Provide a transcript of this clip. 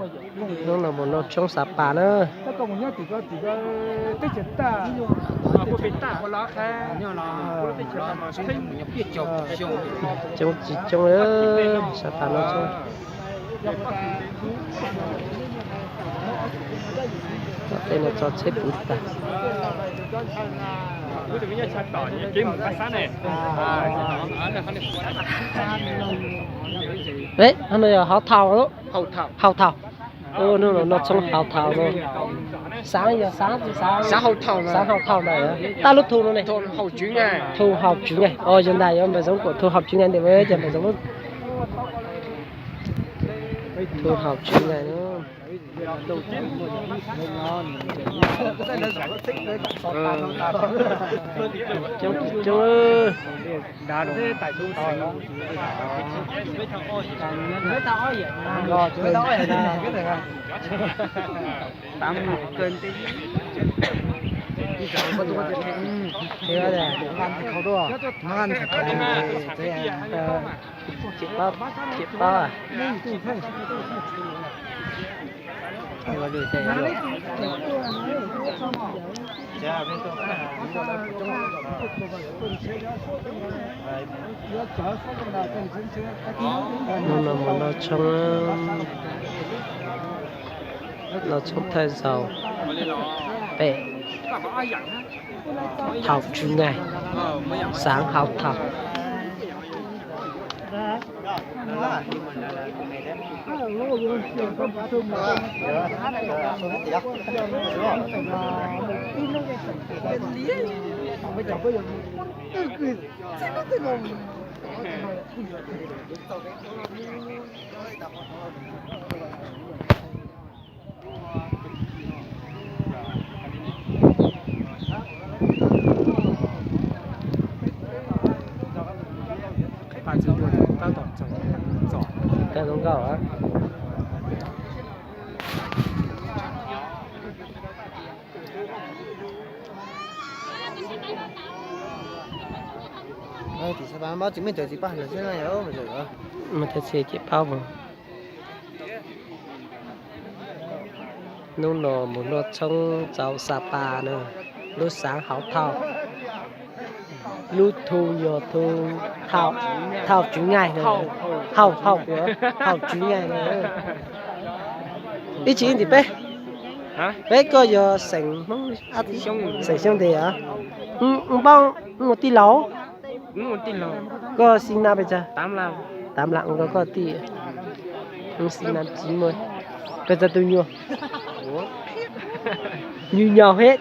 Hnub no mus noj tshoob Xav Pas na. Coob tsis coob, Xav Pas no tshoob. Tej no tso tsheb puv tas. Ov, no yog Hauv Thaum, Hauv Thaum. Hnub no noj tshoob Hauv Thaum no. Xaav yog xaav, xaav Hauv Thaum ntawd. Tab lub thu no ne? Thu Hauv Tswv Nkaij. Os, yog ntag, yuav npawg Zoov Kuam Thu Hauv Tswv Nkaij ntawm, cas npawg Zoov Thu Hauv Tswv Nkaij no. Coob, coob. Hnub no mus noj tshoob, noj tshoob thawj zaug pem Thaum Tswv Nkaij, xaav Hauv Thaum. Tab tom nkauj. Mus txog txij ces paub mus. Hnub no mus noj tshoob txaus Xav Pas na, lub xaav Hauv Thaum. Lub thu yog thu Thaum, Thaum Tswv Nkaij na. Hauv, Hauv, Hauv Tswv Nkaij na. Ib tsis ib ntim peb, peb koj yog xeem Hmoob, xeem Xyooj Ntes os. Npaum ua tij laug. Koj xis nas pes tsawg? Tam lam, koj tij. Xis nas tsis muaj, pes tsawg tus nyuam? Nyuam nyaum hib.